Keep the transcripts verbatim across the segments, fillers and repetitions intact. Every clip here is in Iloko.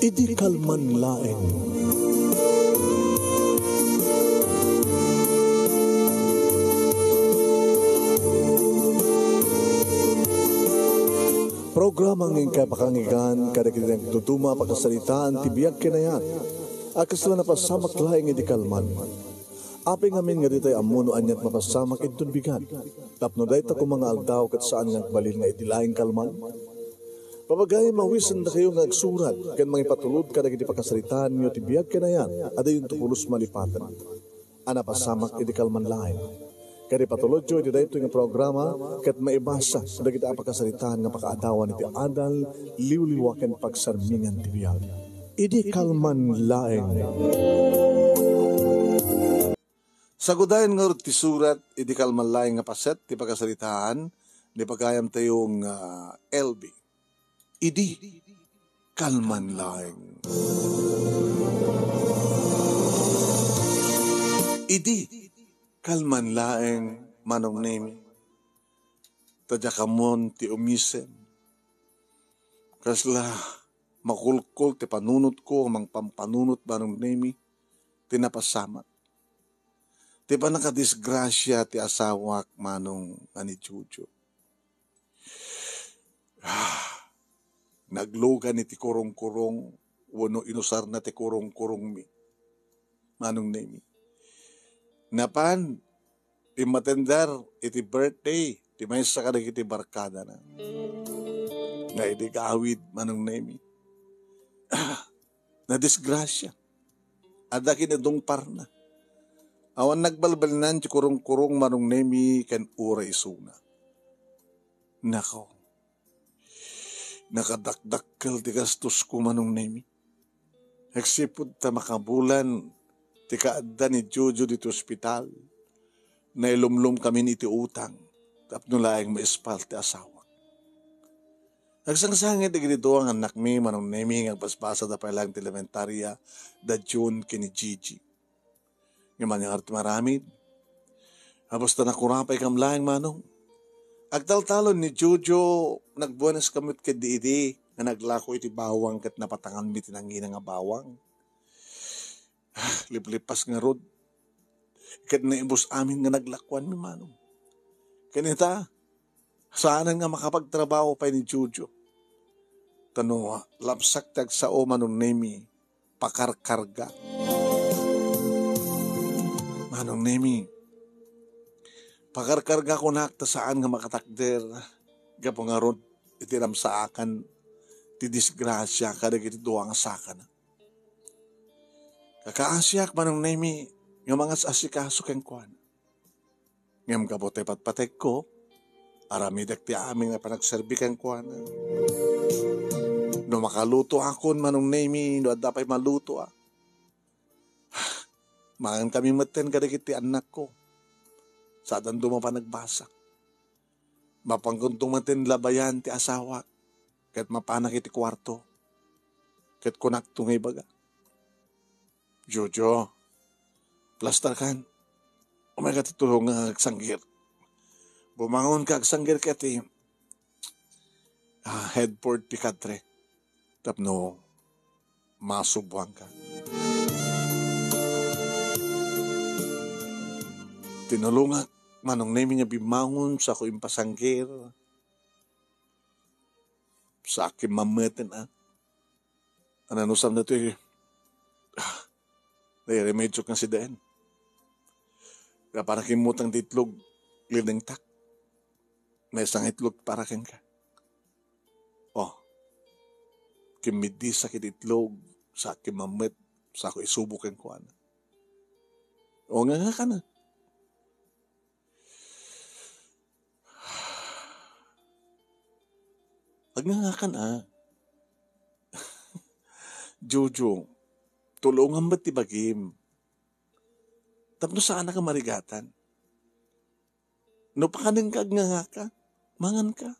Idi kalman laeng. Programa nga inkay pakanggan kadagiti nagduduma a pakasaritaan ti biag ken ayan a kasla napasamak laeng idi kalman. Apay ngamin nga ditay ammo no aniat mapasamak inton bigat, tapno dayta koma nga aldaw ket saan nga agbalin nga idi laeng kalman? Papagayam, mawisendakayo nga agsurat ken mangipatulod kadagiti pakasaritaanyo ti biag ken ayan a dayonto pulos malipaten a napasamak idi kalman laeng. Ket ipatulodyo iti daytoy nga programa ket maibasa dagiti a pakasaritaan nga pakaadawan iti adal, liwliwa ken pagsarmingan ti biag. Idi kalman laeng. Sagudayen ngarud ti surat idi kalman laeng nga paset ti pakasaritaan ni pagayamtayo nga L B. Idi kalman laeng. Idi kalman laeng, Manong Nemi. Ta diak ammon ti umisem. Kasla makulkol ti panunotko, mangpampanunot, Manong Nemi, ti napasamak. Ti pannakadisgrasia ti asawak, Manong, nga ni Jojo. Ah, naglugan iti kurong-kurong wenno inusarna ti kurong-kurongmi, Manong Nemi. Napan immatender iti birthday ti maysa kadagiti barkadana. Nga idi gawid, Manong Nemi, nadisgrasia. Adda kinadungparna. Awan nagbalbalinan ti kurong-kurong, Manong Nemi, ken uray isuna. Nako, nakadakdakkel ti gastosko, Manong Nemi. Agsipud ta makabulan ti kaadda ni Jojo ditoy ospital, nailumlomkamin iti utang tapno laeng maispal ti asawak. Agsangsangit dagiti dua nga annakmi, Manong Nemi, nga agbasbasada pay laeng ti elementaria da June ken ni Gigi. Ngem ania ngarud ti maaramid? Apos ta nakurapaykam laeng, Manong. Agtaltalon ni Jojo, nagbueneska met ketdi idi nga naglako iti bawang ket napatanganmi ti nangina nga bawang. Liplipas ngarud ket naibus amin nga naglakuanmi, Manong. Ken ita, saanen nga makapagtrabaho pay ni Jojo. Ta no lapsak ti agsao, Manong Nemi, pakarkarga. Manong Nemi, pakarkarga kunak ta saan nga makatakder gapu ngarud iti namsaakan ti disgrasia kadagiti dua nga sakana. Kakaasiak, Manong Nemi, nga mangas-asikaso kenkuana. Ngem gapu ta ipatpategko, aramidek ti amin nga panagserbi kenkuana. No makalutoakon, Manong Nemi, no adda pay maluto a. Mangankami metten kadagiti annakko. Saadanto mapan agbasa. Mapankonto metten labayan ti asawak, ket mapanak iti kuarto. Ket kunakto nga ibaga, "Jojo, plastarkan. Umayka ti tulong nga agsanggir. Bumangonka agsanggir ket ti, ah, headboard ti katre. Tapno masubuanka." Tinulongak, Manong Nemi, nga bimmangon, sako impasanggir. Sa akin mammeten, ah. Ananusam datoy, ah, nairemedyo kan sidaen. Nga para kimmutang ti itlog, linengtak. Maysa nga itlog para kenka. Oh, kimmiddisak iti itlog, sa kimmammet, sako isubo kenkuana. O, nga, nga ka na. Agngangakan, ah. Jojo, tulongam met ti bagim. Tapno saanak a marigatan. No pakanenka, agngangaka, manganka.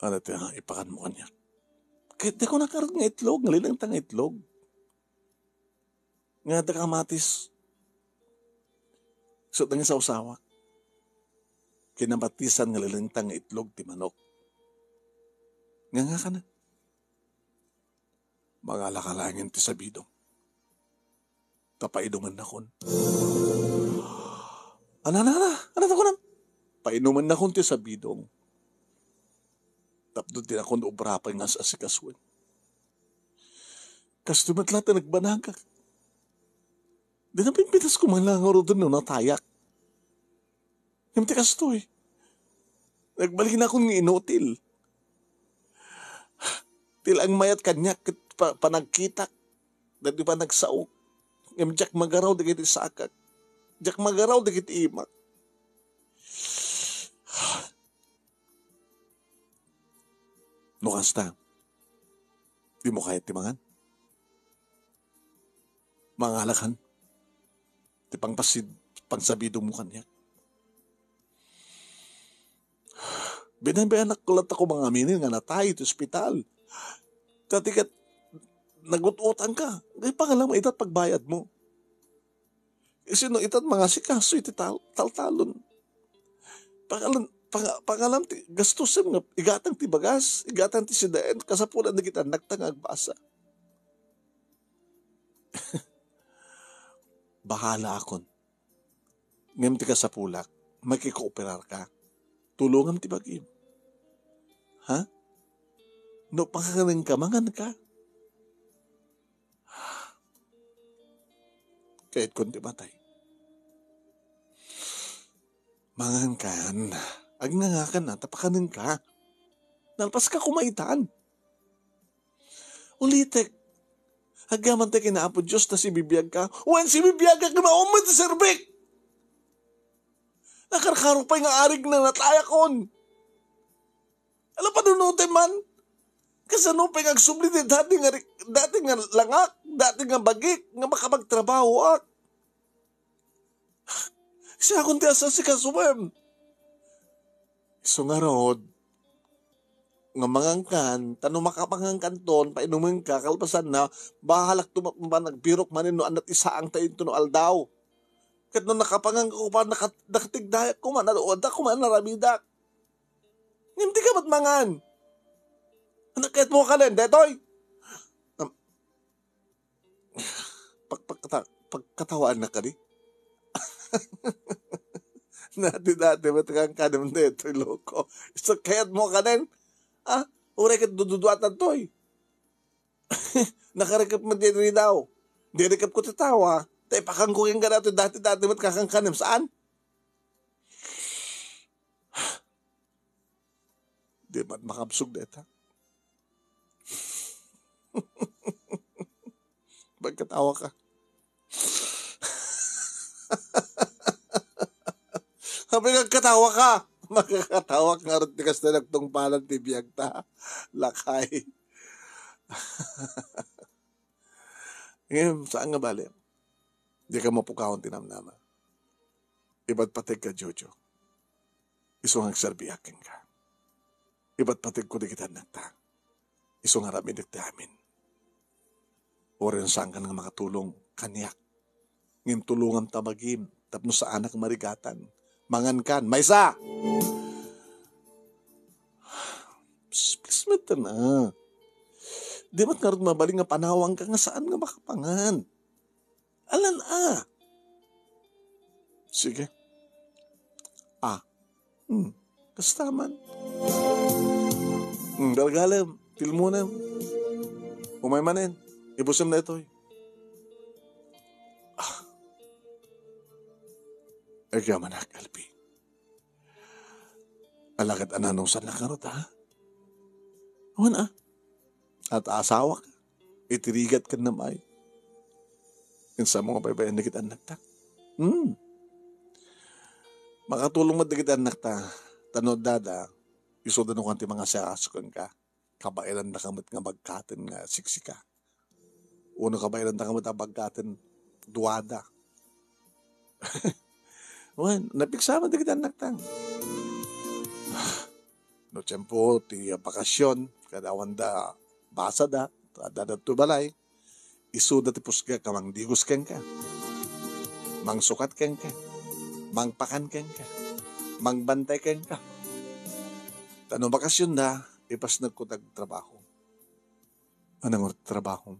Ano ti, ah, ipakanmo kaniak? Ket di ko nakarit nga itlog, nga linengta nga itlog. Nga adda kamatis. So, tangi sa usawa. Kinamatisan nga linengta nga itlog ti manok. Nga nga kana. Mangalaka laengen ti sabidong. Ta painumennakon. Ana, ana, ana, ana, kunam. Painumennakon ti sabidong. Tapno dinakon obra pay nga as-asikasuen. Kastoy met la ti nagbanagak. Di napinpitas ko man la nga uruden no natayak. Ngem ti kastoy, nagbalinakon nga inutil. Ti la ang mayat kaniak ket pa-, panagkitak, dagiti panagsaok. Ngem diak magaraw dagiti sakak. Diak magaraw dagiti imak. No kasta, dimo kayat ti mangan? Mangalakan ti pangpasid-, pangsabidongmo kaniak. Binabayanak ko latta ko mangaminin nga natay iti ospital. Dati ket nagut-utang ka. Di pangalam ita pagbayad mo. Sino ita mangasikaso iti tal-, taltalon? Pangalam, panga-, pangalam ti gastusem nga igatang ti bagas, igatang ti sidaen, kasapulan dagiti annakta nga agbasa. Bahala akon. Ngem ti kasapulak, makikooperarka. Tulongam ti bagim. Ha? No pakanenka, manganka. Kayatkon ti matay. Mangankan, agngangakan na, ta pakanenka. Nalpaska koma itan. Ulitek, agyaman ti ken Apo Dios ta sibibiagka. Wen sibibiagka, kinaummet ti serbik. Nakarkaro pay nga arig na natayakon. Ala, panunoten man. Kasano pay nga agsubli ti dati nga ri-, dati nga langak, dati nga bagik, nga makapagtrabahoak? Siakon ti as-asikasuem. Isu ngarud, nga mangankan, ta no makapangankanton, painumenka, kalpasanna, bahalak tumakpan agbirok manen no annat isaang ta intono aldaw. Ket no nakapanganka ko pa, naka-, nakatigdayak koma, na-, adda koma naramidak. Ngem dika met mangan. Ania kayatmo kanen, daytoy? Am-, pag-, pagkata-, pagkatawaannak kadi? Dati-dati met nga kanem daytoy, loko. Isu kayatmo kanen? Ah, uray ket dududuatan toy. Nakarikep met daytoy daw. Dirikep ko ti tawa. Ta ipakanko kenka daytoy, dati-dati met kakankanem, saan? Di man makabsog dayta. Magkatawa ka. Sabi nga, "Katawa ka." Makakatawa ka ngarud ti kasta nagtungpalan ti biag ta. Lakay. Ngem, saan nga bale? Dika mapukawan ti namnama. Ibatpategka, Jojo. Isu nga agserbiak kenka. Ibatpategko dagiti annakta. Isu nga aramidek ti amin. Uray no saankan nga makatulong kaniak, ngem tulonganka bagim tapno saanak marigatan. Mangankan, maysa! Psst, please, met na. Di met ngarud mabalin nga panawanka nga saan nga makapangan. Alan a. Sige. Ah. Hmm. Kasta man. Hmm, galgalem, tilmonem. Umay manen, ibusem daytoy. Ah. Agyamanak, L P. Alagad ananusan na karot, ha? Awan, ah. At asawak. Iti rigat ken namay. Insa mo nga baybayan dagiti annakta. Hmm. Makatulong met dagiti annakta. Ta no addada, isuda no kan ti mangasikaso kenka. Kabaelannaka met nga bagkaten nga siksika. Uno kabaelannaka met a bagkaten duada. Wen, napigsa met dagiti annakta. No tiempo ti bakasyon, kada awanda basada, addada to balay, isuda ti pusgak a mangdigos kenka, mangsukat kenka, mangpakan kenka, mangbantay kenka. Ta no bakasyonda, ipasnekko ti agtrabaho. Anang trabaho.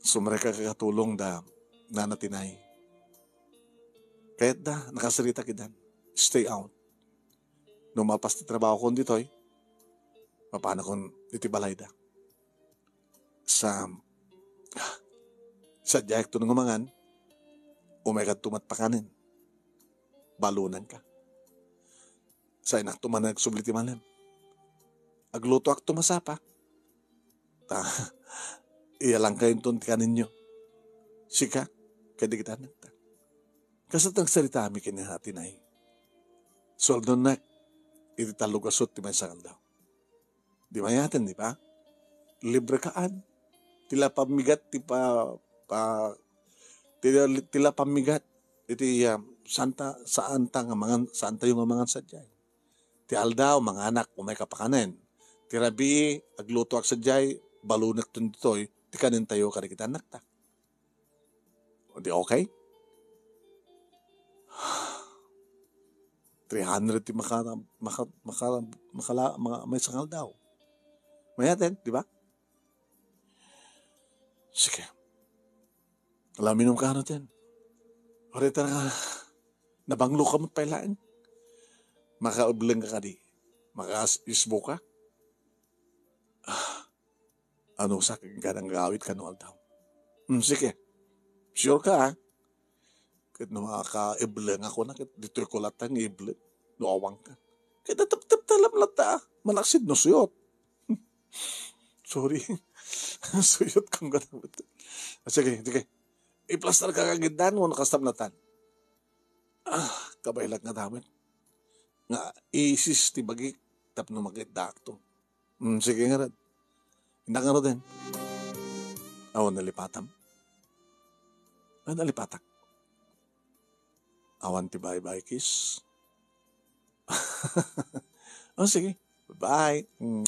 Sumrekka kakatulong da Nana Tinay. Kayatda, nakasarita kidan. Stay out. No malpas ti trabaho kon ditoy, mapanakon iti balayda. Sa, sadiayakto nga mangan, umaykadto met pakanen. Balonanka. Saanakto man nga agsubli ti malem. Aglutoakto masapa. Ta, iyalangkayonton ti kanenyo. Sika, ken dagiti anakta. Kasla ti nagsaritaami ken ni Nana Tinay. Sueldonak iti tallo gasut ti maysa nga aldaw. Di mayaten, di ba? Libre kaan. Ti la pammigat ti pa, pa, ti, ti la pammigat iti, ah, saanta, saanta nga mangan, saantayo nga mangan sadiay. Ti aldaw, manganak, umayka pakanen. Ti rabii, aglutoak sadiay, balonakton ditoy, ti kanentayo kadagiti anakta. O di okay? Three hundred ti maka-, maka-, maka-, makala-, maka-, maysa nga aldaw. Mayaten, di ba? Sige. Ala, minum ka, ano, ten? Orita nga, nabanglo ka met pay laeng. Makaubleng ka kadi. Makaisbo ka. Ah, ano sa kagana nga awit kano aldaw? Hmm, sige. Sure ka, ah? Ket no makaibleng ako na, ket ditoy ko latta nga ibleng. No awang ka. Ket nateptep ta lam latta, ah. Manaksid no suyot. Sorry. Suyot kang gana. Ah, sige, sige. Iplastar ka kagiddan, no kastam latan. Ah, kabaylak nga damen. Nga isis ti bagik, tapno makitdaakto. Hmm, sige ngarud. Innak ngaruden. Awan nalipatam? Ay, nalipatak. Awan ti bye-bye kiss. Oh, sige. Bye. Mm.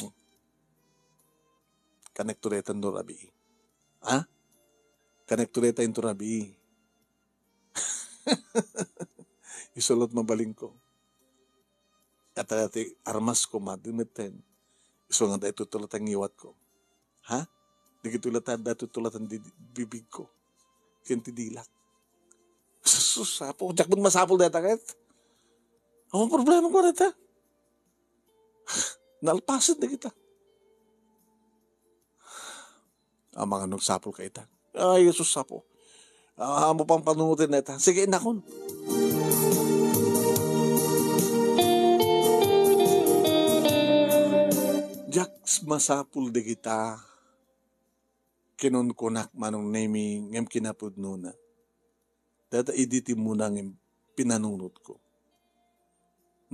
Connect to data no rabii. Ha? Connect to data into rabii. Isulot mabalin ko. Kata ti armas ko, madi metten. Isu nga daytoy tulatan ngiwat ko. Ha? Dagitoy latta daytoy tulatan di bibig ko. Ken ti dilak. Sus, apo, diak met masapul dayta ket. Awan problema ko dayta. Nalpasen dagita. Amangan no agsapul ka ita. Ay, Jesus, sapo. Ah, amo pang panunutin na ita. Sige, inakon. Diak masapul dagita. Kinunkunak Manong Nemi ngem kinapudnona. Dayta idi ti immuna ngem pinanunotko.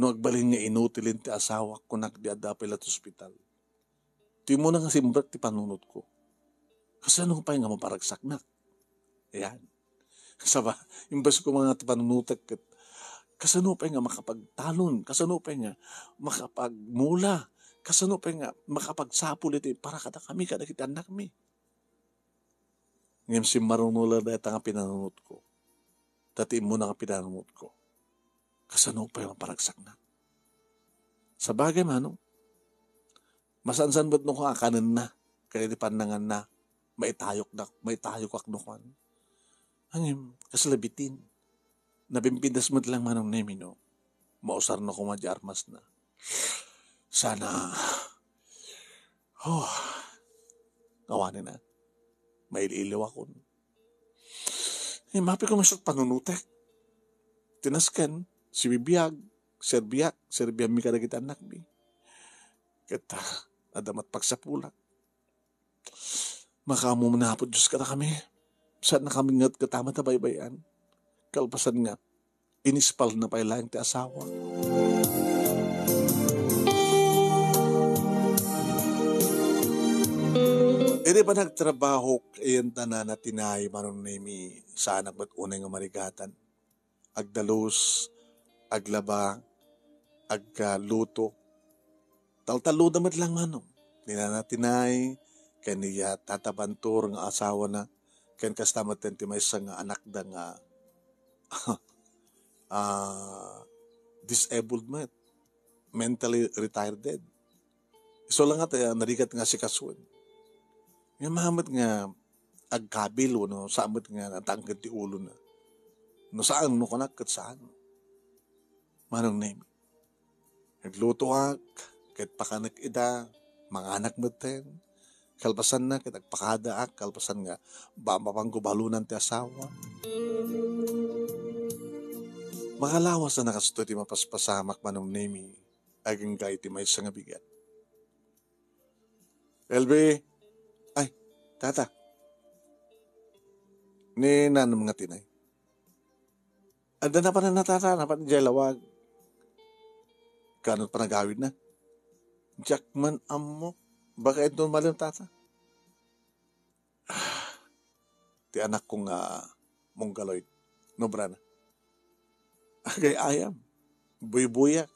No agbalin nga inutilen ti asawak, kunak di adda pay la ti ospital. Ti immuna nga simrek ti panunotko. Kasano pay nga maparagsaknak? Ayan. Saba, imbes ko nga ti panunotek ket kasano pay nga makapagtalon, kasano pay nga makapagmula, kasano pay nga makapagsapul iti para kadakami kadagiti annakmi. Ngem simmaruno la dayta nga pinanunotko. Ta ti immuna nga pinanunotko. Kasano pay maparagsaknak? Sabagay, Manong, masansan met no kanenna, ken iti pannanganna, maitayokdak, maitayokak no kuan. Ngem, kasla bitin. Nabimbindas met lang Manong Nemi no mausarna koma di armasna. Sana, oh, awanen a, mailiiliwakon. Eh, mapi ko masat panunutek. Tinasken, sibibiag, serbiak, serbianmi kadagiti annakmi. Ket, ah, adda met pagsapulak. Makaammo manapod Dios kadakami. Saannakami ngarud ket met a baybay-an. Kalpasan nga, inispalna pay laeng ti asawa. Idi panagtrabahok, iyan ta Nana Tinay, Manong Nemi, saanak met unay nga marigatan. Agdalus, aglaba, agluto. Taltalloda met lang Manong. Ni Nana Tinay, ken ni Tata Bantur nga asawana, ken kasta met ti maysa nga anakda nga, ah, disabled met, mentally retarded. Isu la nga ta narigat nga asikasuen. Ngem saan met nga agkabil wenno saan met nga natangked ti ulona. No saan, no kunak ket saan. Manong Nemi, naglutoak ket pakanek ida, manganak metten. Kalpasanna ket agpakadaak, kalpasan nga ba-, mapanko balonan ti asawa. Makalawas a nakastoy ti mapaspasamak, Manong Nemi, agingga iti maysa nga bigat. Elvi, ay, tata. Ni nanam nga tinay. Adda napan na tata, napan idiay lawag. Kano panagawid na? Diak man ammo. Baka ito mali tata. Ti anak ko nga Mongoloid. No, brana? Agay ayam. Buybuyak.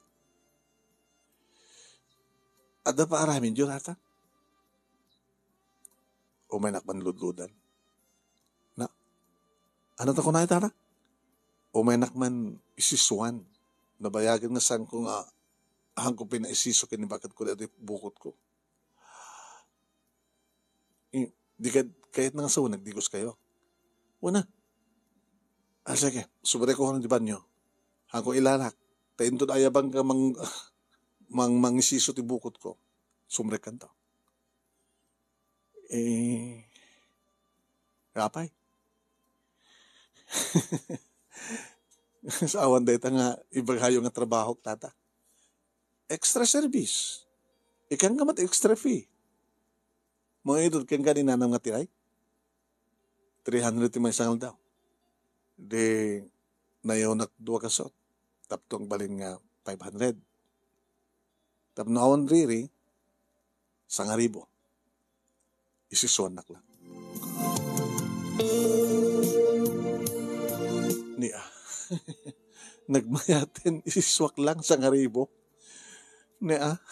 Adda pa aramin diyo, tata? Umaynak man ludludan. Na, ano ta kunay, tata? Umaynak man isisuan. Nabayagan nga sangko nga, hangko pinaisiso ken ni bakit ko dati bukot ko. I-, di ka, kayat na nga sawen, nagdigos kayo. Wana. Ah, sige, subreko ko di banyo. Hangko ilalak. Ta inton ayabang ka mang, mang, mangisiso ti bukot ko. Sumrek kanto. Eh, apay. Sa awan dayta nga ibagayo nga trabaho, tata. Extra service. Ikan ka mat extra fee. Mga idol, ken ka ni nanam nga tiray? Three hundred ti maysa nga aldaw. Di, nayonak dua kasot. Tapno agbalin nga five hundred. Tapno awan riri, sangaribo. Isisuannak lang. Ni, ah, nagmayaten, isisuak lang, sangaribo. Ni, ah.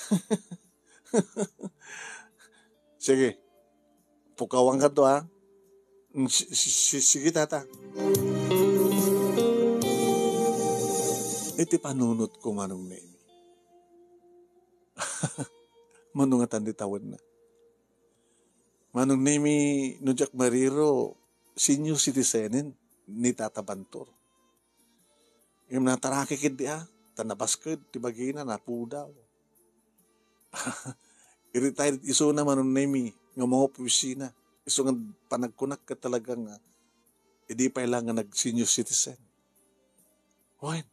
Sige. Pukawan ka to, ha? Mm, si-, si-, si-, sige, tata. Iti panunot ko, Manong Nemi. Mano nga tan di tawenna? Manong Nemi, no diak mariro, senior citizenen ni Tata Bantor. Ngem nataraki ketdi, a, ta nabasked ti bagina, napudaw. Retired isuna, Manong Nemi, nga mangopisina. Isu nga panagkunak ket talaga nga idi pay la nga nag-senior citizen. Wen,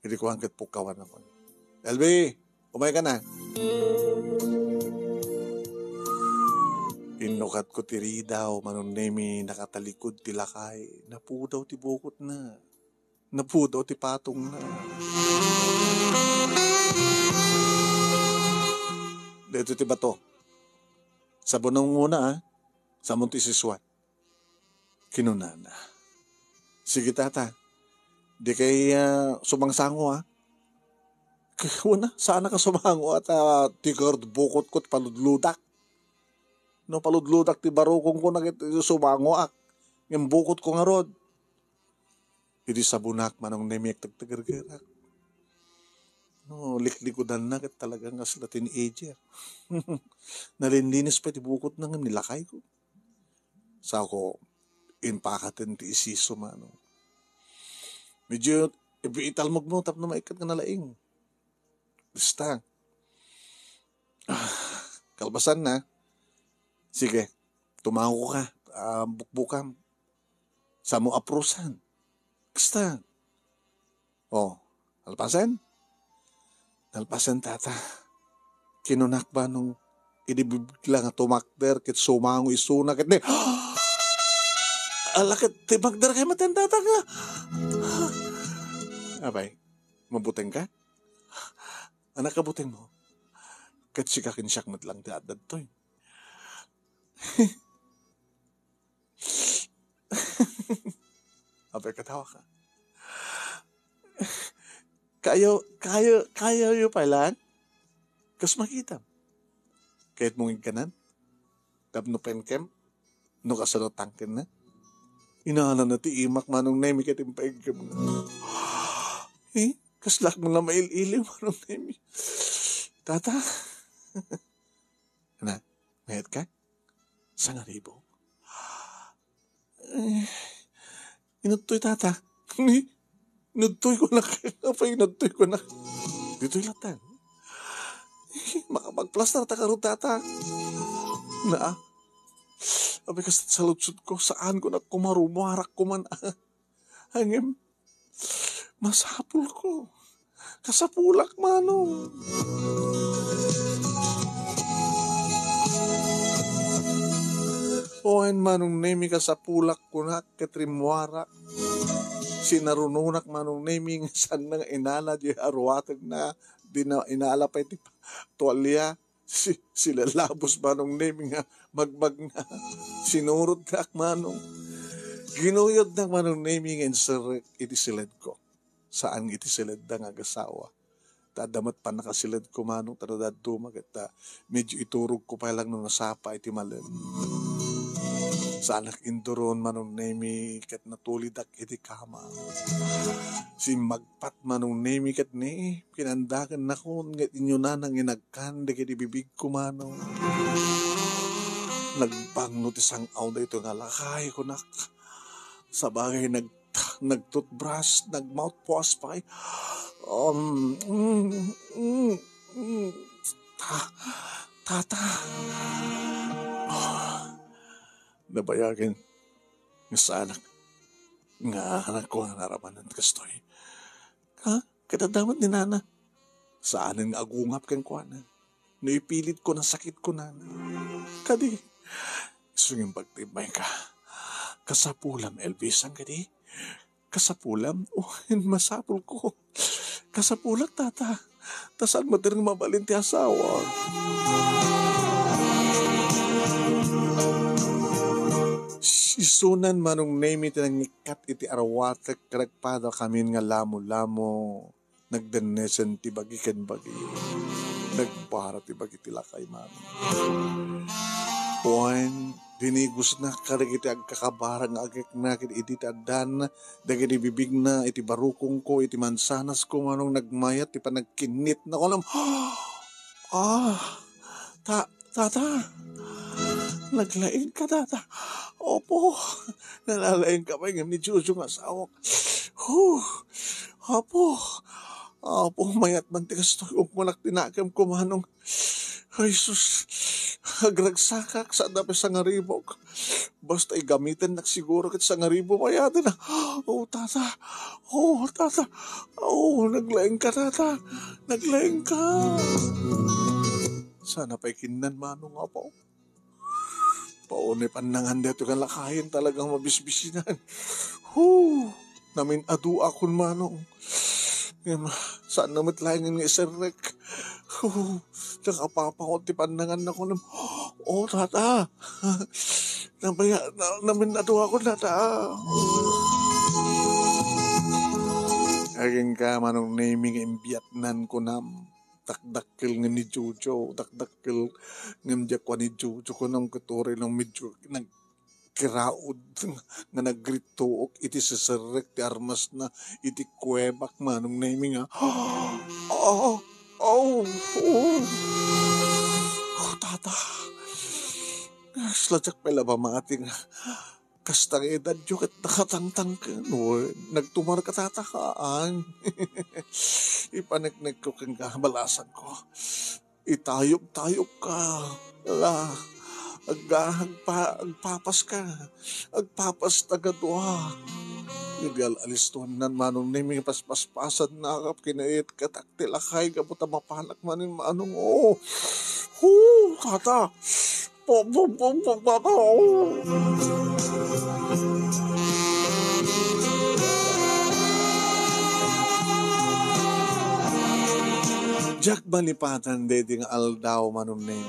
idi kuan ket pukkawan ako. Elvi, umay ka na. Innukat ko ti ridaw, Manong Nemi, nakatalikod ti lakay. Napudaw ti bukotna. Napudaw ti patongna. Dito ti bato. Sabon nguna, a. Sabon ti siswa. Kinunana. Sige, tata. Di kay, ah, sumangsango, a. Kuna, saan ka sumango at, ah, ti kard bukot ko, paludludak. No paludludak ti barukong ko, nagit sumangoak. Ngem bukot ko ngarud. Idi sabonak, Manong Nemi, agtagtagergerak. No, liklikudanna ket talaga nga sila teenager. Nalinlinis pa ti bukotna ngem nilakay ko. Sako, impakaten ti isiso, Manong. Medyo italmog mo tapno maikkat nga nalaing. Basta. Ah, kalpasan na. Sige, tumango ka. Ah, bukbukam. Samo aprusan. Basta. Oh, nalpasen? Nalpasen, tata. Kinunak ba nung idi bibigla nga tumakder ket sumango isuna ket ni, ala ket timakder kay maten, tata, nga. Apay, mabuteng ka? Anak, kabuteng mo. Ket sika ken siak met lang ti adda ditoy. Apay, katawa ka. Kayo, kayo, kayo yu pay lang? Kas makita. Kahit mong igkanan? Tapno penkem? No kasano tangken na? Inala na ti imak, Manong Nemi, ket impaigkem na. Eh? Kaslak mo na mail-ilim, Manong Nemi. Tata, Na, mayat ka? Sangaribo. Eh, inudtoy, tata. Ni, inudtoy ko nak. Apay inudtoy ko nak? Ditoy latta. Eh, makapagplastar ta karud, tata. Na, apay kas saludsod ko, saan ko nak kumarumo, arak ko man. Ngem, masapul ko. Kasapulak, manong. Wen, Manong Nemi, kasapulak kunak ket rimmuarak. Sinarunonak, Manong Nemi, nga saan nga inala di aruategna, di na inala pay ti tualia. Si, si Lalabos, Manong Nemi, nga magmagna. Sinurotnak, Manong. Ginuyodnak, Manong Nemi, nga inserrek iti siledko. Saan iti siledda nga agasawa. Ta adda met pannakasiledko, Manong, ta no dadduma ket, ah, medyo iturogko pay lang no nasapa iti malem. Saanak induron, Manong Nemi, ket natulidak iti kama. Simmagpat, Manong Nemi, ket ni, kinandakennakon, ket inyunana nga inagkan dagiti bibigko, Manong. Nagbangno ti sang-aw daytoy nga lakay, kunak. Sabagay nag-, nag-toothbrush, nag-mouthwash pay. Um, mm, mm, mm. Ta-, tata. Oh, nabayagen nga saanak nga anakko nga naramanen kastoy. Ha? Kadadamat ni nana. Saanen nga agungap kenkuana. No ipilitko, nasakitko, nana. Kadi, isu nga pagtimayka. Kasapulam, Elvisan, kadi? Kasapulam? Oh, masapulko. Kasapulak, tata. Ta saan met nga mabalin ti asawa. Isunan, Manong Nemi, ti nangikkat iti aruatek ket nagpadakamin nga lamo-lamo. Nagdennesen ti bagi ken bagi. Nagbara ti bagi ti lakay, Manong. Wen, dinigusna kadagiti agkakabara nga agekna ket idi ti addan dagiti bibigna iti barukongko, iti mansanasko, Manong, nagmayat ti panagkinnitna. Kunam, ah, ta-, Tata, naglaingka, tata. Opo, nalalaingka pay ngem ni Jojo nga asawak. Huh, apo, apo, mayat man ti kastoy, umkunak ti nakemko, Manong. Ay, sus, agragsakak, saan da pay sangaribok. Basta igamitannak siguro ket sangaribo mayaten. Oh, tata. Oh, tata. Oh, naglaingka, tata. Naglaingka. Sana pay kinnan, Manong, apo. Paunay pannangan daytoy nga lakayen, talagang mabisbisinan. Hu! Namin-aduakon, Manong. Ngem, saan na met laengen nga iserrek. Hu! Nakapapangot ti pannanganna, kunam. Oh, tata! Nabaya-, na-, namin-aduakon, tata! Agingga, Manong Nemi, nga imbiatnan, kunam. Dakdakkel nga ni Jojo, dakdakkel ngem diak kua ni Jojo, kunam ket uray lang medyo nagkiraud nga nagrituok iti seserrek ti armasna iti kuebak, Manong Nemi, nga, "Oh, oh, oh, oh, tata, kasla diak pay la mamati nga kasta nga edadyo ket nakatangtangken, wen, nagtumarka, tata, haan." Ipaneknekko kenka, balasangko. Itayop-tayopka. Ala, agga-, agpa-, agpapaska. Agpapas taga dua. Idi al-, alistuannan, Manong Nemi, paspaspasannak, kinaitkak ti lakay gapu ta mapanak manen, Manong. Oh. Hu, tata. Po, po, po, po, po, po. Diak malipatan daydi nga aldaw, Manong Neng.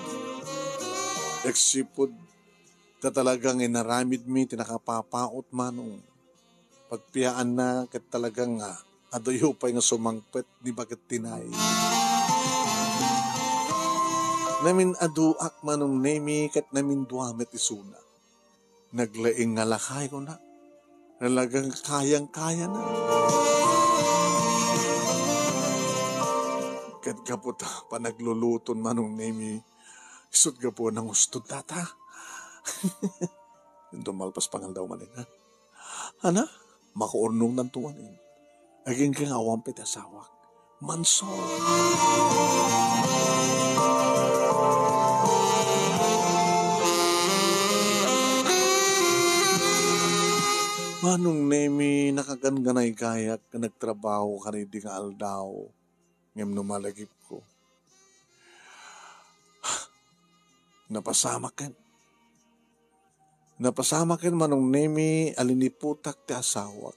Agsipud ta talagang inaramidmi ti nakapapaot, Manong. Pagpiaanna ket talagang, ah, adayo pay nga sumangpet ni baket ti nay. Namin-aduak, Manong Nemi, ket namindua met isuna. Naglaing nga lakay, kuna. Talagang kayang-kaya na. Ket gapu ta panagluluton Manong Nemi, isut' gapu a nangustud data. Inton malpas pangaldaw manen, ha? Ana, makaurnongnan to manen. Agingga nga awan pay ti asawak. Manso. Manong Nemi, nakagangganay gayak nga nagtrabaho kadaydi nga aldaw. Ngem no malagipko, napasamaken. Napasamaken Manong Nemi a liniputak ti asawak.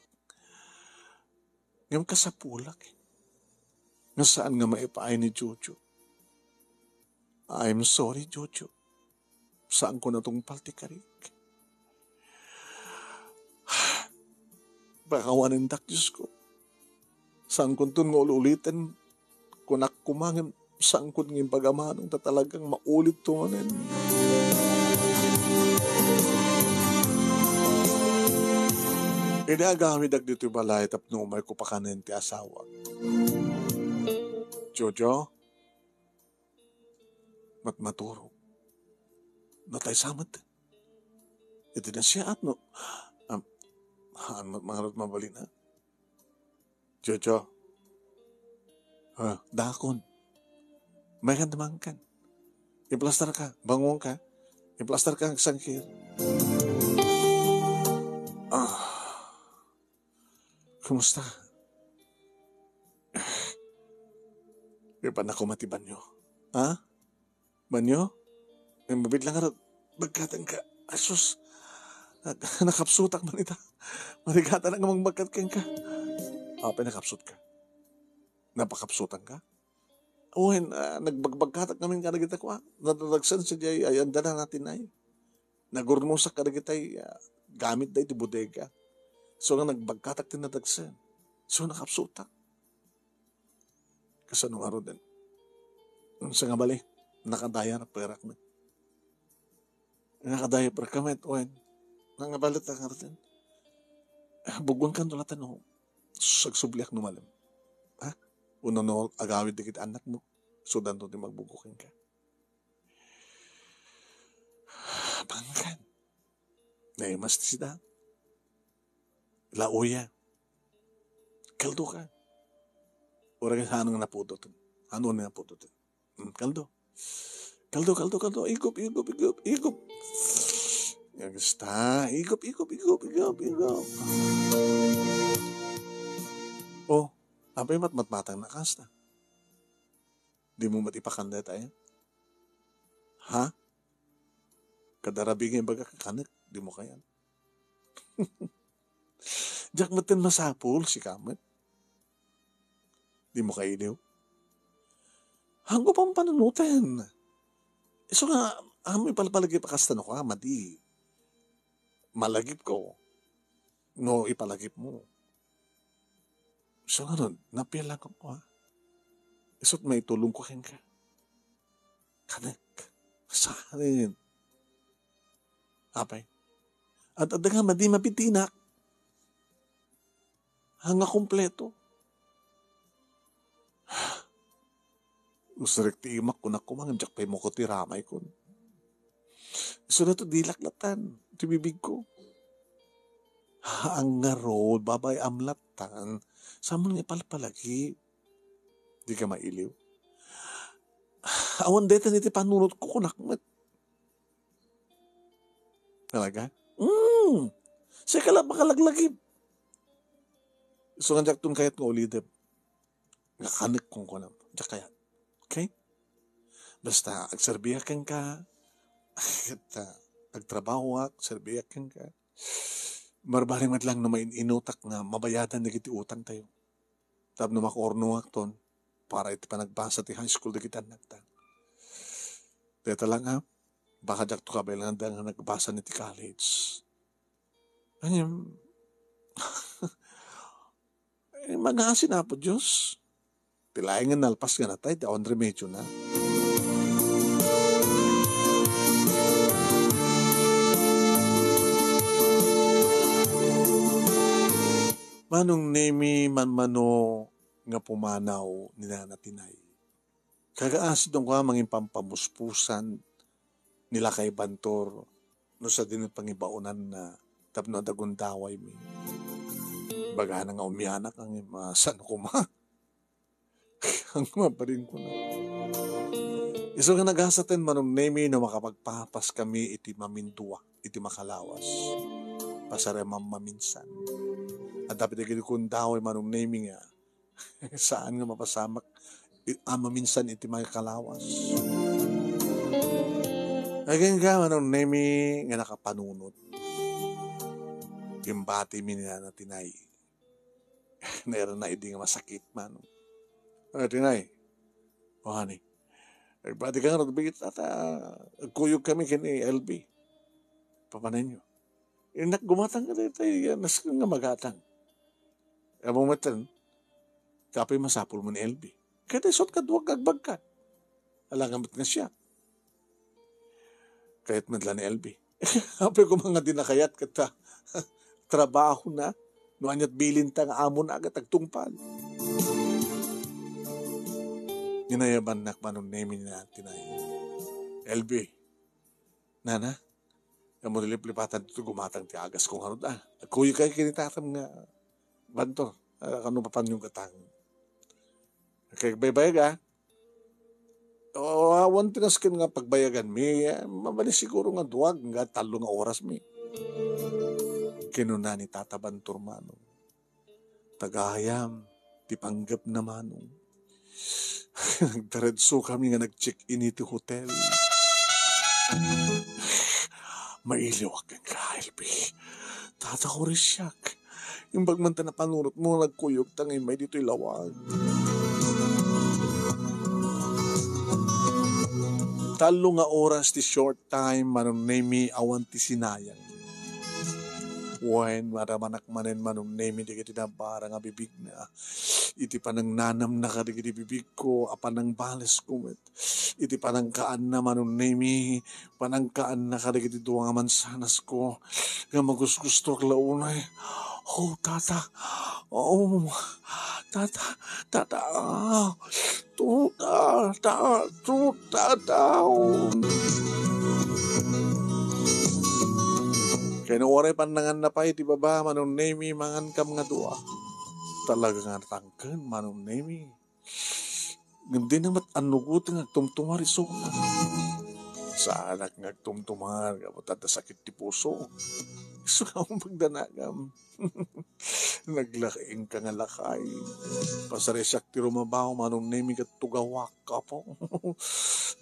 Ngem kasapulak nga saan nga maipaay ni Jojo. I'm sorry, Jojo. Saanko natungpal ti karik. Pakawanendak, Diosko. Saankonton nga ul-uliten. Kunak koma ngem saanko nga impagamano ta talagang maulitto manen. Idi agawidak ditoy balay tapno umayko pakanen ti asawak. Jojo, matmaturog. Natay sa met. Iti nasiaat no. Am, haan met mangarud mabalin, ha? Jojo. Ah, dakon. Maykan ta mangkan. Iplastar ka, bangon ka. Iplastar ka, agsangkir. Ah. Kumusta? Di pa na kumati banyo. Ha? Banyo? Ay, mabit lang nga bagkatan ka. Asus. Nak-, nakapsutak man ita. Marigatan nga mangbagkat kenka. Apay nakapsut ka? Napakapsutan ka? Wen, ah, nagbagbagkatak ngamin kadagita kua. Nadadagsen sadiay, ay, anda na natin ay. Nagurnusak kadagitay, ah, gamit da iti bodega. So nga nagbagkatak ti nadagsen. So nakapsutak. Kasano ngaruden? Unsa nga bali? Nakadayar, perak met. Nakadayar, perak met, wen. Nga bali ta ngaruden. Ah, bugwan kan tulatan, no? Sagsubliak no malem. Ha? Uno no agawid dagiti anak mo. Sudanto ti magbuggo kenka. Pangkan. Naimas ti sida. Lauya. Kaldo ka. Ura ka, saan nga naputoten? Ano nga naputoten? Hmm, kaldo. Kaldo, kaldo, kaldo. Igup, igup, igup, igup. Kasta. Igup, igup, igup, igup, igup. Oh, apay matmatmatang na kasta. Di mo met ipakan dayta, eh? Ha? Kadarabi nga ibaga kakanek, di mo kayan. Diak met ten masapul, sika met. Di mo kailiw. Hango pang panunoten. Isu nga, amo ipalpalagip a kasta no ka, madi. Malagip ko. No, ipalagip mo. So, ano, napialangkap ko, ha? Isut maitulong ko kenka. Kanek. Saan? Apay. At adda nga, madi mapitinak. Hanga kompleto. Usrek ti imak, kunak koma, ngem diak pay mukot ti ramay kon. Isu da to, dilak latan ti bibig ko. Ang ngarud, babay amlatan, saman nga ipalpalagi. Di ka mailiw. Awan dayta iti panunot ko, kunak met. Talaga? Mm. Sika la makalaglagip. Isu nga diak ton kayat nga ulidep. Nga kanek kong kunam. Diak kayat. Okay? Basta, agserbiak kenka. Ket, ah, agtrabahoak, serbiak kenka. Marbalik met lang no main-inutak nga mabayadan dagiti utang tayo. Tapno makaurnongak ton para iti panagbasa ti high school dagiti annakta. Dayta lang, ah, baka diak to kabaelan nga nagbasa iti college. Ngem, eh, magasina, Apo Dios. Ti laeng nga nalpas nga natay, ti awan remedio na. Manong Nemi, manmano nga pumanaw ni Nana Tinay. Kagaas dong kua mangimpampamuspusan ni Lakay Bantor no sadino pangibaonanna tapno adda gundawaymi. Bagana nga umianak ang masano koma. Ang mabalin ko na. Isu nga nagasaten Manong Nemi no makapagpapas kami iti mamindua, iti makalawas. Pasarem maminsan. Adda pay dagiti gundaway Manong Nemi nga saan nga mapasamak i-, a maminsan iti makalawas. Agingga Manong Nemi nga nakapanunot. Imbatimi ni Nana Tinay. Nairana idi nga masakit man. Ay, Tinay. O, honey. Nagbati ka nga, nagbigit ata. Agkuyog kami ken ni L B. Papanenyo. Innak gumatang ka daytoy, yan, nas nga magatang. Amo metten, kapoy masapul mo ni L B. Kaya tayo sot kaduag agbagkat. Alangan met nga siya. Kayat met la ni L B. Apay ko mga dinakayat kata. Trabaho na. No anyat bilin ta nga amo na agad agtungpal. Ninayabannak Manong Nemi ni Auntie Nay. L B, Nana, amo ti liplipatan ti gumatang ti agas ko ngarud, ah. Agkuyog kayo ken ni Tatam nga Bantor. Ah, kano papanyo gatang. Kay baybayag, ah. O, awan ti nasken nga pagbayagan mi, eh, mabalin siguro nga duag nga tallo nga oras mi. Kinuna ni Tata Bantor Manong. Tagayam ti panggep na Manong. Nagdaredso kami nga nag-check-in iti hotel. Mailiwak nga L B. Tata, hurisiak. Imbag man ta napanunot mo, nagkuyog ta nga immay ditoy lawag. Tallo nga oras ti short time, Manong Nemi, awan ti sinayang. Wen, maramanak manen Manong Nemi dagiti nabara nga bibigna. Iti panangnanamna kadagiti bibigko, a panangbalesko met. Iti panangkaanna Manong Nemi, panangkaanna kadagiti dua nga mansanasko nga magusgustuak la unay. Oh, tata. Oh, tata, tata. Tuta, ta, tuta, tao. Kay no waray pannanganna pay ti baba, Manong Nemi, mangankam nga dua. Talaga nga natangken, Manong Nemi. Ngem dina met annugoten nga agtumtumar isu. Saanak nga agtumtumar, gapu ta adda sakit ti puso. Isu nga pagdanagam. Naglaing ka nga lakay. Pasarisiak ti rumabaw, Manong Nemi, ket tugawak, Apo.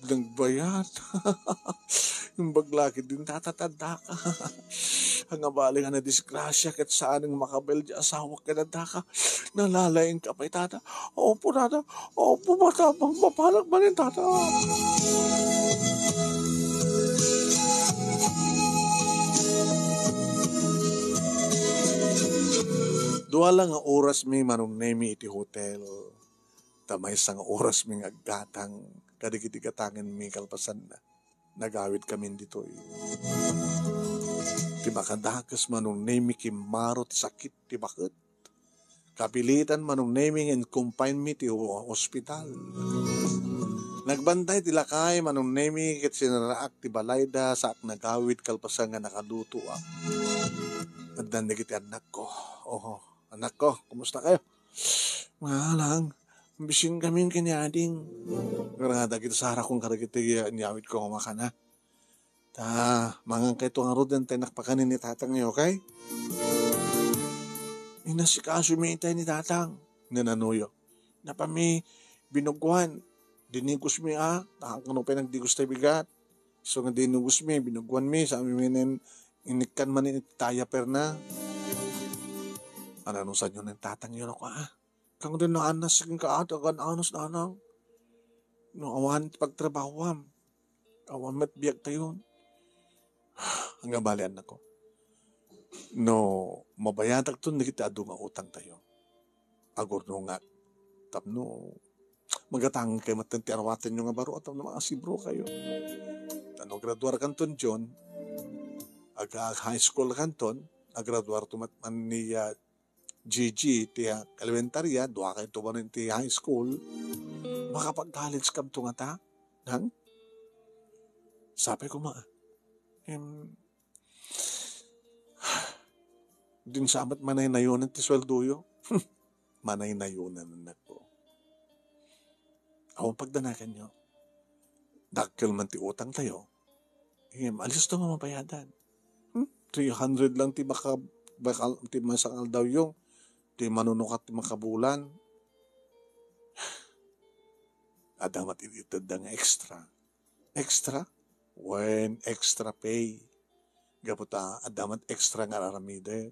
Nagbayat. Imbag la ket din tata ti addaka. Nga bali nga nadisgrasia ket saan nga makabael ti asawak ken addaka. Nalalaing ka pay, tata. Opo, tata. Opo, matapang mapanak manen, tata. Dua la nga oras mi Manong Nemi iti hotel. Ta maysa nga oras mi nga aggatang kadagiti gatangen mi kalpasanna. Nagawid kamin ditoy. Ti makadakes Manong Nemi, kimmaro ti sakit ti baket. Kapilitan Manong Nemi nga in-confine mi ti ho-, hospital. Nagbantay ti lakay Manong Nemi ket sinaraak ti balayda saak nagawid kalpasan nga nakalutoak. Addan dagiti annakko. Oho, annakko, kumusta kayo? Maalang, bisin kami ken ni ading. Nga dagiti sarakon kadagiti inyawidko nga makana. Ta, mangan kayto ngarud, intayennak pakanen ni tatang yo, okay? Inasikaso mi itay ni tatang. Nananuyo. Napami binugwan. Dinigos mi, ah. Nakakano pay nagdigos tay bigat. So, nga dinigos mi, binugwan mi, sa amin nen inikkan man iti diaper na. Ano, no, saan yun ang tatang yun ako, ah? Kang din naanas, sige ka, ata, kan anas, nanang. No, awan ti pagtrabahoam. Awan met biag tayon. Nga balian nako. No, mabayatak ton dagiti adu nga utang tayo. Agurnongak. Tapno, magatang kay matan ti arwaten nyo nga baro, tapno makasibro kayo. Ano, graduar kanton, John? Aga high school kanton, agraduar to mat-, man ni, ah, G G ti, ah, elementarya, dua kay to man ti high school. Makapag-college ka to ngata? Nang? Sapay koma, em, din sa met manaynayonan ti sueldoyo. Manaynayonan, anak ko. Awan pagdanakanyo. Dakkel man ti utang tayo. Em, alisto nga mabayadan. Hmm? Three hundred lang ti maka-, maka-, ti masangaldawyo. Ti manunukat ti makabulan. Adda met itedda nga extra. Extra? Wen, extra pay. Gapu ta adda met extra nga aramidek.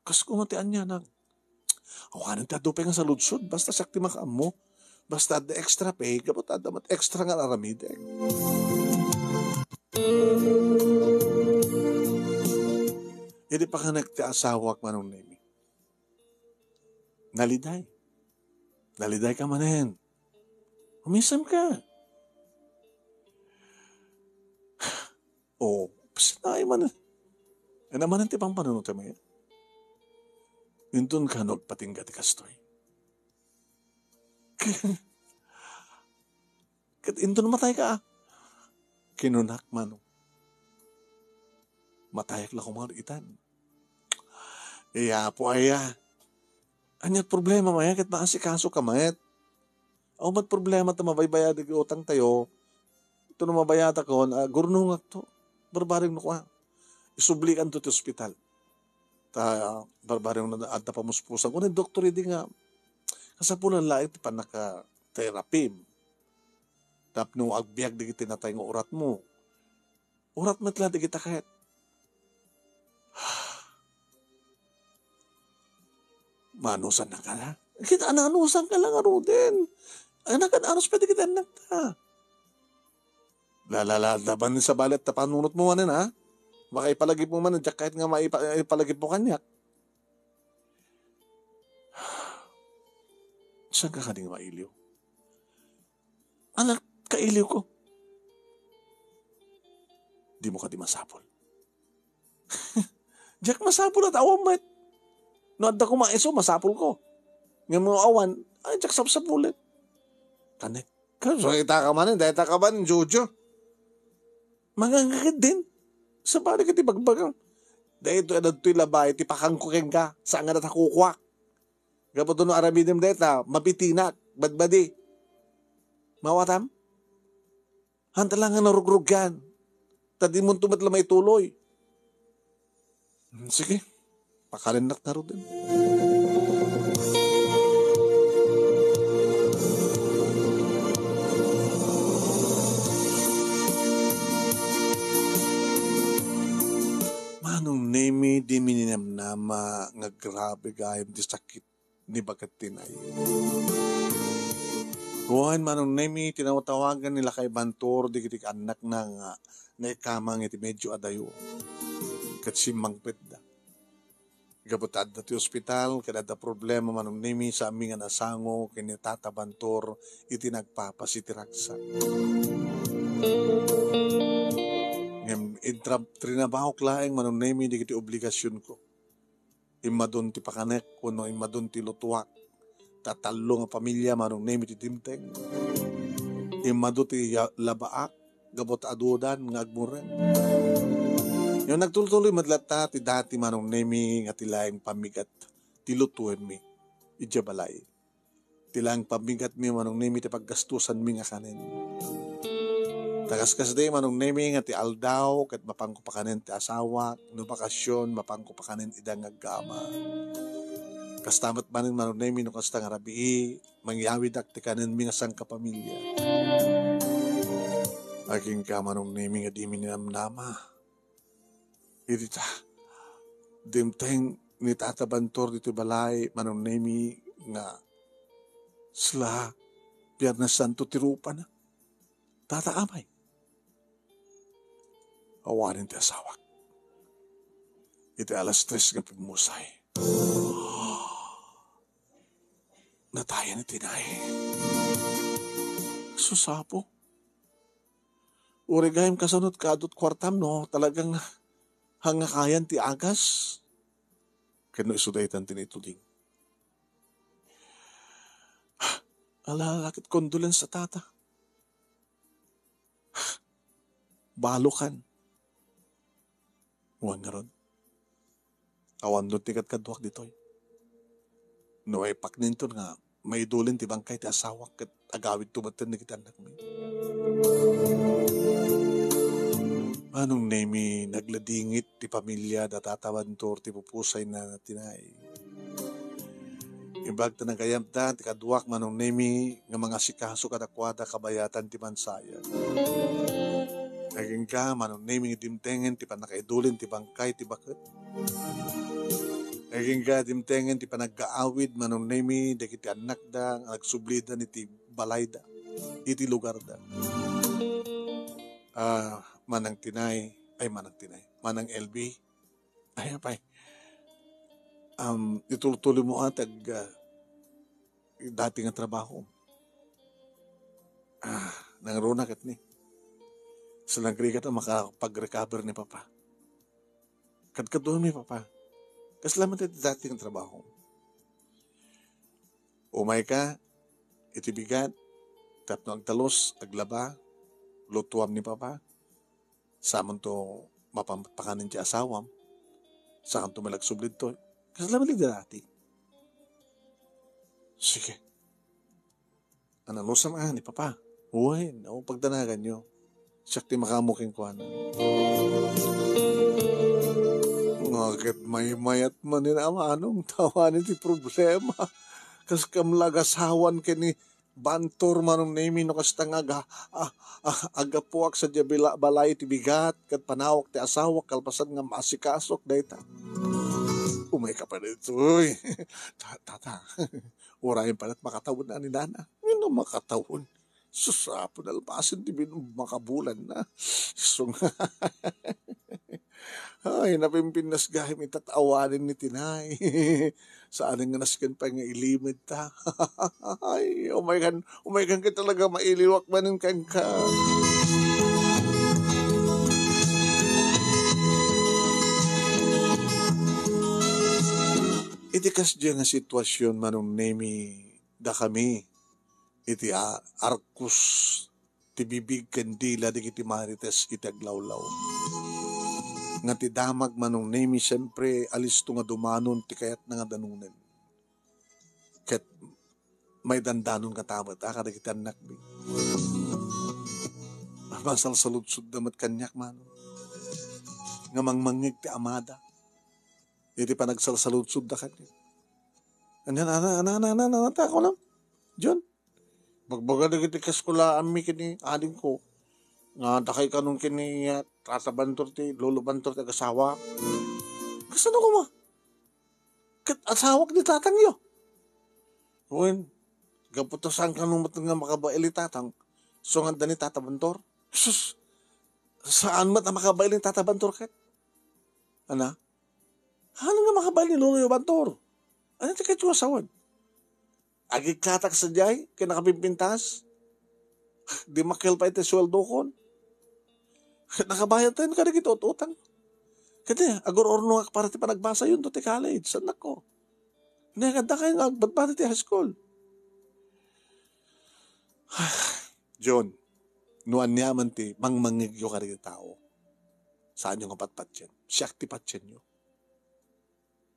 Kas kuma ti anianak. Awanen ti adu pay nga saludsod, basta siak ti makaammo. Basta adda extra pay, gapu ta adda met extra nga aramidek. Idi pakanek ti asawak, Manong Nemi. Naliday. Naliday ka manen. Umisem ka. O, pasinaay man. Ano manen ti pampanunot mo? Inton ka no agpatingga ti kastoy. Ket inton matay ka, ah. Kinunak, Manong. Matayak la koma itan. Iya, Apo aya. Ania ti problema, maya, ket maasikaso ka met. Awan met problema ta mabaybayad dagiti utang tayo. Ito no mabayatakon, ah, gurnongak to. Barbareng no kua. Isublikan to ti ospital. Ta, ah, barbareng no adda pamuspusan. Kuna doktor idi nga, kasapulan laeng ti pannaka-therapy. Tapno agbiag dagiti natay nga uratmo. Urat met la dagita ket. Manusan na ka na? Kita, nanusan ka lang, Ruden. Ay, nakan-, anus pwede kita anak ta. La, la, la, laban sa balet ta panunot mo manen, ha? Baka ipalagip mo manen, diak kahit nga maipa-, ipalagip mo kaniak. Saan ka kading mailiw? Anak, kailiw ko. Di mo kadi masapul. Diak masapul at awan met. No adda ko maiso, masapul ko. Ngem no awan, ay, diak sapsapulen. Kanek. Kaso ita ka manen, dayta ka man, Jojo. Mangangakit din. Sabali ka ti bagbagam. Daytoy, adtoy labay, ti pakangko kenka, saan nga natakukuak. Gapu no aramidem dayta, mabitinak, badbadi. Mawatam? Hanta lang nga narugrugan. Ta di mo met la maituloy. Hmm, sige. Pakalinnak na ruden. Manong Nemi, di mininamnama nga grabe gayam ti sakit ni baket ti nay. Wen, Manong Nemi, tinawtawagan ni Lakay Bantor dagiti annakna nga naikamang iti medyo adayo. Ket simmangpetda. Gapu ta adda ti ospital, ket adda problema, Manong Nemi, sa amin nga nasango ken ni Tata Bantor iti nagpapas iti ragsak. Ngem intra-, trinabahok laeng, Manong Nemi, dagiti obligasionko. Immadun ti pakanek wenno immadun ti lutuak. Ta tallo nga pamilya, Manong Nemi, ti dimteng. Immadu ti ya-, labaak, gapu ta adudan nga agmureng. Ngem nagtultuloy met latta ti dati, Manong Nemi, nga ti laeng pammigat ti lutuenmi idiay balay. Ti laeng pammigatmi, Manong Nemi, ti paggastusanmi nga kanen. Ta kaskasdi, Manong Nemi, nga ti aldaw ket mapanko pakanen ti asawak, no bakasion, mapanko pakanen ida nga agama. Kasta met manen, Manong Nemi, no kasta nga rabii, mangyawidak ti kanenmi nga sangkapamilya. Aginka, Manong Nemi, nga dimi ninamnama. Iti ta, dimteng ni Tata Bantor ditoy balay, Manong Nemi, nga sla, Biernes Santo ti rupana. Tata, amay. Awanen ti asawak. Iti alas tres nga pigmusay. Natayen iti nay. Susapo. Uray gayam kasano ti kaadut kuartam no talagang hangngakayan ti agas. Ken no isu daytan ti naituding. Ala, lakit condolence a tata. Balokan. Wen ngarud, awan no ti kadkaduak ditoy. No maipaknenton nga maidulin ti bangkay ti asawak ket agawidto metten dagiti annakmi. Manong Nemi, nagladingit ti pamilya da Tata Bantor ti pupusayna, Tinay. Imbag ta nagayamda ti kaduak, Manong Nemi, nga mangasikaso kadakuada kabayatan ti mansayag. Agingga, Manong Nemi, nga dimtengen ti pannakaidulin ti bangkay ti baket. Agingga, dimtengen ti panaggaawid, Manong Nemi, dagiti annakda nga nagsublida iti balayda, iti lugarda. Ah, Manang Tinay, ay, Manang Tinay, Manang L B, ay, apay, um, itultuloy mo atag, ah, dati nga trabaho. Ah, nangruna ket ni. Sa nagrigat a makapag-recover ni Papa. Kadkaduami, Papa. Kasla met iti dati nga trabaho. Umayka iti bigat, tapno agtalus, aglaba, lutuam ni Papa. Samonto mapampakanen ti asawam, sakanto met la agsubli ditoy. Kasla met dati. Sige. Ananusam a ni Papa. Wen, o pagdanaganyo. Siak ti makaammo kenkuana. Nga ket maymayat manen a Manong, ta awan iti problema. Kas kam la agasawan ken ni Bantor, Manong Nemi, no kasta nga aga-, a-, a-, agapuak sadiay bila-, balay ti bigat, ket panawak ti asawak, kalpasan nga maasikasok dayta. Umayka pay ditoy. Ta-, tata, uray pay met makatawen a ni nana. Ngano makatawen? Sus, Apo, nalpasen ti bin-, makabulan na. Isu nga. Ay, napimpintas gayam ita ta awanen ni Tinay. Saan nga nasken pay nga ilimed ta. Ay, umaykan, umaykan ka talaga mailiwak manen kenka. Iti kasdiay nga sitwasyon, Manong Nemi, dakami, iti a-, arkus ti bibig ken dila dagiti marites iti aglawlaw. Nga ti damag, Manong Nemi, siempre, alisto nga dumanon ti kayatna nga danonen. Ket maidandanon kata met, a, kadagiti annakmi. Masalsaludsodda met kaniak, Manong. Nga mangmangngeg ti amada iti panagsalsaludsodda kaniak. Ania, ana, ana, ana, ana, ana, ta, kunam? John? Bagbaga dagiti kaskulaanmi ken ni adingko nga dakay kanon ken ni, ah, Tata Bantor ti, Lolo Bantor ti agasawa. Kasano koma? Ket asawak ni tatangyo. Wen, gapu ta saan kanon met nga makabael ni tatang, isu nga adda ni Tata Bantor. Sus, saan met a makabael ni Tata Bantor ket? Ana? Saan nga makabael ni Lolo Bantor? Ania ti kayatyo nga sawen? Agikkatak sadiay ken nakapimpintas? Dimmakkel pay ti sueldokon? Nakabayadtayon kadagiti ut-utang. Ket, eh, agur-urnongak para ti panagbasayonto ti college, sannakko. Ania, adda kayo nga agbadbada ti high school? John, no aniaman ti mangmangngegyo kadagiti tao, saanyo nga patpatien. Siak ti patienyo.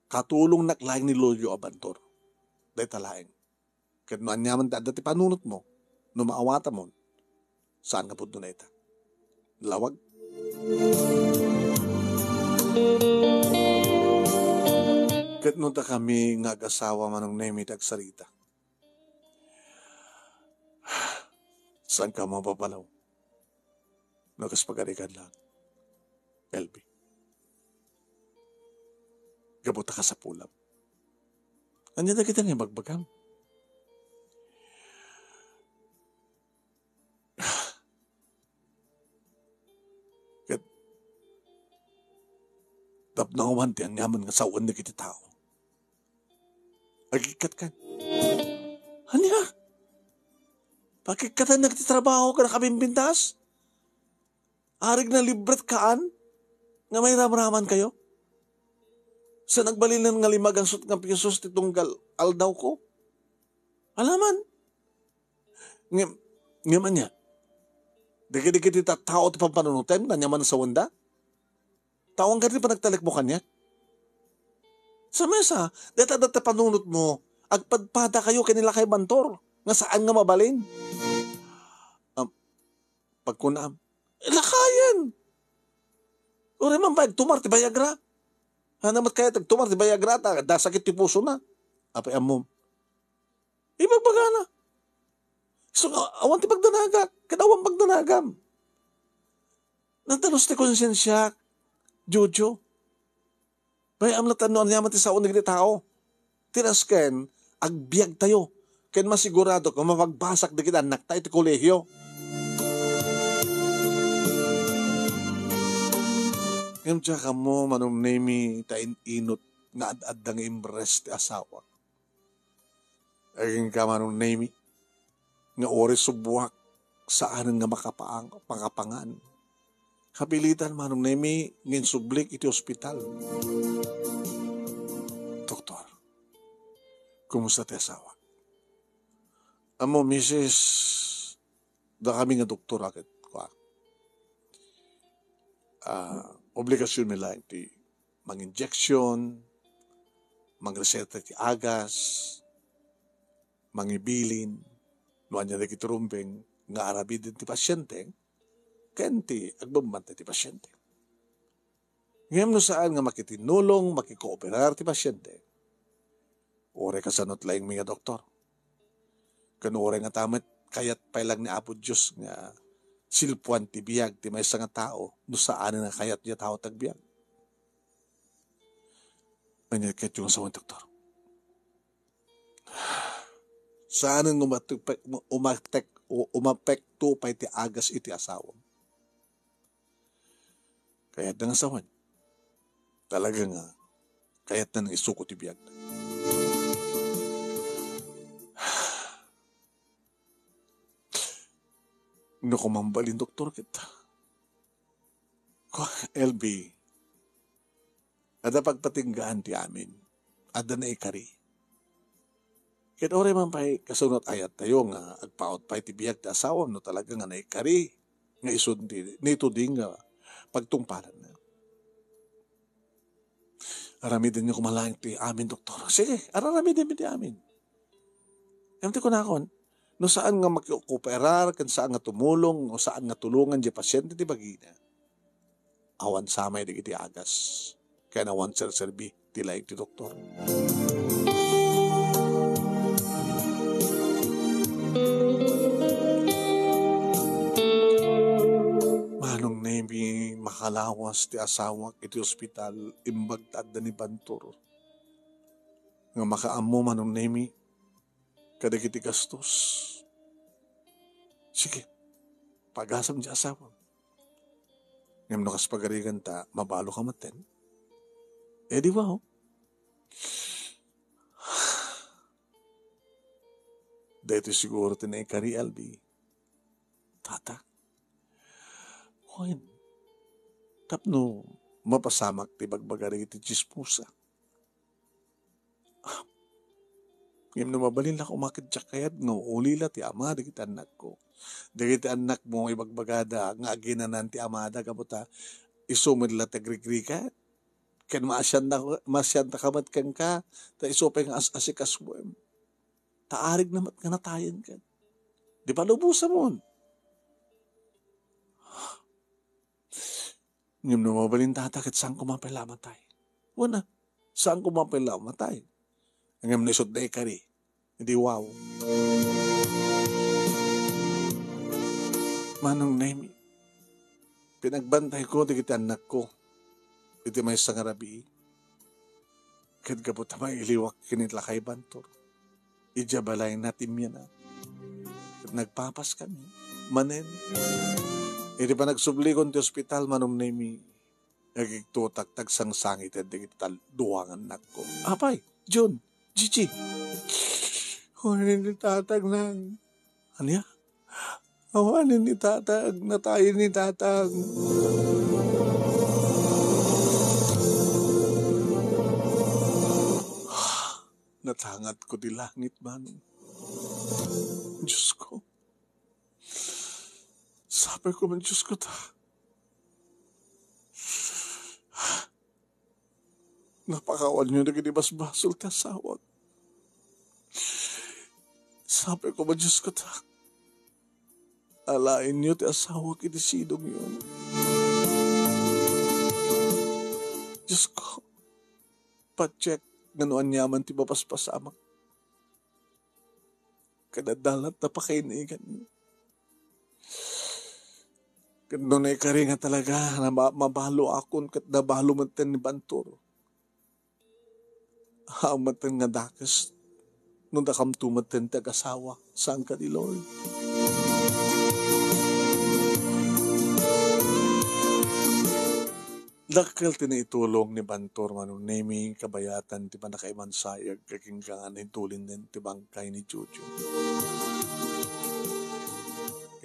Katulongnak laeng ni Lolo a Bantor. Dayta laeng. Ket no aniaman ti adda ti panunotmo, no maawatamon, saan nga pudno dayta. Lawag. Ket no dakami nga agasawa, Manong Nemi, ti agsarita, saanka mapapalaw. No kas pagarigan lang, L B. Gapu ta kasapulam. Ania dagiti nga ibagbagam? Ket tapno awan ti aniaman nga sawen dagiti tao. Agikkat kan. Ania? Pakikkatannak ti trabaho ken nakabimbintas? Arig na libret kaan nga mairamraman kayo? Sa nagbalinan nga lima gasut nga pisos ti tunggal aldawko? Alaman, Ngem, ngem ania? Dagiti, dagiti tattao ti pampanunotem, ania man sawenda? Tawang kadi panagtalekmo kaniak? Sa mesa, deta, deta panunotmo, agpadpadakayo ken ni Lakay Bantor, nga saan nga mabalin. Am, pagkunam, "Lakayen! Uray man pay agtumar ti Viagra. Ania met kayat agtumar ti Viagra, ta, ta sakit ti pusona." Apay ammom? Ibagbagana. So, a-, awan ti pagdanagak, ket awan pagdanagam. Nadalus ti konsensiak, Jojo. Bay-am latta no ania man ti saon dagiti tao. Ti nasken, agbiagtayo. Ken masigurado nga mapagbasak dagiti annakta iti kolehio. Ngem diak ammo, Manong Nemi, ta in-inot nga ad-adda nga imres ti asawak. Agingga, Manong Nemi, nga uray subuak, saanen nga makapang-, makapangan. Kapilitan, Manong Nemi, nga insublik iti ospital. Doktor, kumusta ti asawa? Ammo, misis, dakami nga doktor a ket kua, ah, obligasionmi laeng ti manginjection, mangreseta ti agas, mangibilin, no ania dagiti rumbeng nga aramiden ti pasiente, ken ti agbambantay ti pasiente. Ngem no saan nga makitinnulong, makikooperar ti pasiente, uray kasano ti laingmi nga doktor. Ken uray ngata met, kayat pay lang ni Apo Dios nga silpuan ti biag ti maysa nga tao no saan nga kayat ti tao ti agbiag. Ania ketdi nga sawen, doktor? Saanen nga umatek-, umatek-, umapekto pay ti agas iti asawam. Kayatna nga sawen. Talaga nga, kayatna nga isuko ti biagna. No koma mabalin, doktor, ket, kua, L B, adda pagpatinggaan ti amin. Adda naikari. Ket uray man pay kasano ti ayattayo nga agpaut pay ti biag ti asawam no talaga nga naikari nga isu ti nituding nga pagtungpalanna. Aramidenyo koma laeng ti amin, doktor. Sige, araramidenmi ti amin. Ngem ti kunakon, no saan nga makikooperar ken saan nga tumulong, no saan nga tulongan diay pasiente ti bagina, awan samay dagiti agas, ken awan serserbi ti laing ti doktor. Manong Nemi, makalawas ti asawak iti ospital, imbag ta adda ni Bantor nga makaammo, Manong Nemi, kadagiti gastos. Sige, pagasam ti asawam. Ngem no kas pagarigan ta, mabalo ka maten. E di wow. Daytoy siguro ti naikari, L B. Tata. Wen, tapno mapasamak ti bagbaga dagiti tsismosa. Ngem no mabalin la koma ket diak kayat nga ulila ti ama dagiti annakko. Dagiti annakmo, ibagbagada nga aginanan ti amada gapu ta isu met la ti agrigrigat. Ken maasianta, maasiantaka met kenka, ta isu pay nga as-asikasuem. Ta arigna met nga natayen ket. Di palubosamon. Ngem no mabalin, tata, ket saan koma pay la a matay. Wen a, saan koma pay la a matay. Ngem no isut' naikari, di wow. Manong Nemi, pinagbantayko dagiti annakko iti maysa nga rabii. Ket gapu ta mailiwak ken ni Lakay Bantor, idiay balayna ti immianak. Ket nagpapaskami manen. Iti panagsublikon ti ospital, Manong Nemi, agigtutak ta agsangsangiten dagiti tal-, dua nga annakko. Apay, Jun, Gigi. Awanen ni tatag, nang. Ania? Awanen ni tatag, natayen ni tatag. Natangatko ti langit, Manong. Diosko, Sapay ko man, Diyos ko, ta. Napakawanyo dagiti basbasol ti asawak. Sapay ko man, Diyos ko, ta. Alaenyo ti asawak iti sidongyo. Diyos ko, pa-check nga no aniaman ti mapaspasamak. Kada dalat napakainigan. Ket no naikari nga talaga, na ma-, mabalo akon ket nabalo metten ni Bantor. Aw metten nga dakes no dakamto metten ti agasawa, saan kadi, Lord? Dakkel ti naitulong ni Bantor, Manong Nemi, kabayatan ti pannakaimansayeg ket inka nga naitulinen ti bangkay ni Jojo.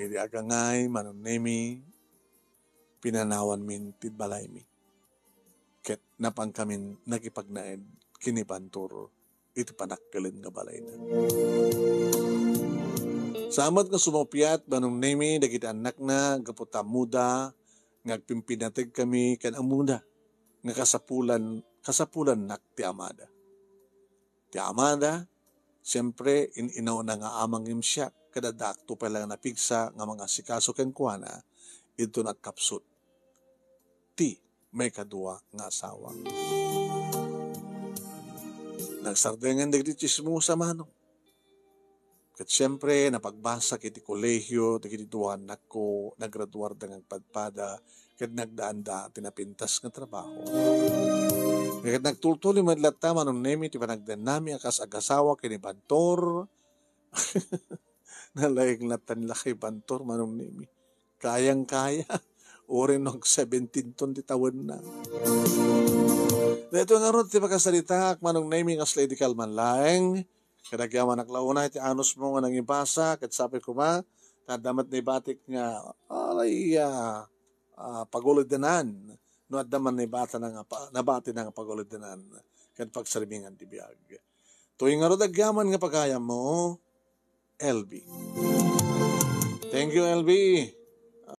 Idi agangay, Manong Nemi, pinanawanmin ti balaymi. Ket napankamin nakipagnaed ken ni Bantor iti panakkel nga balayna. Saan met nga sumuppiat, Manong Nemi, dagiti annakna gapu ta ammoda nga agpimpinateg kami ken ammoda nga kasapulan, kasapulannak ti amada. Ti amada, siempre, in-inawna nga amangim siak, ket adda akto pay la nga napigsa nga mangasikaso kenkuana inton agkapsut ti maikadua nga asawa. Nagsardengen dagiti tsismosa, Manong. Ket siempre, napagbasak iti kolehio dagiti dua annakko, nagraduarda nga agpadpada, ket nagdaanda ti napintas nga trabaho. Ket nagtultuloy met latta, Manong Nemi, ti panagdennami a kas agasawa ken ni Bantor. Nalaing latta ni lakay Bantor, Manong Nemi. Kayang-kaya. Uray no ag-seventeen ton ti tawenna. Daytoy ngarud ti pakasaritaak, Manong Nemi, kasla idi kalman laeng. Ket agyamanak la unay ti anusmo nga nangibasa, ket sapay koma, ta adda met naibatik nga, alay, ah, ah, pagulidnan, no adda man naibatana nga pa-, nabatina nga pagulidnan, ket pagsarimingan ti biag. Toy ngarud agyaman nga pagayammo, L B. Thank you, L B.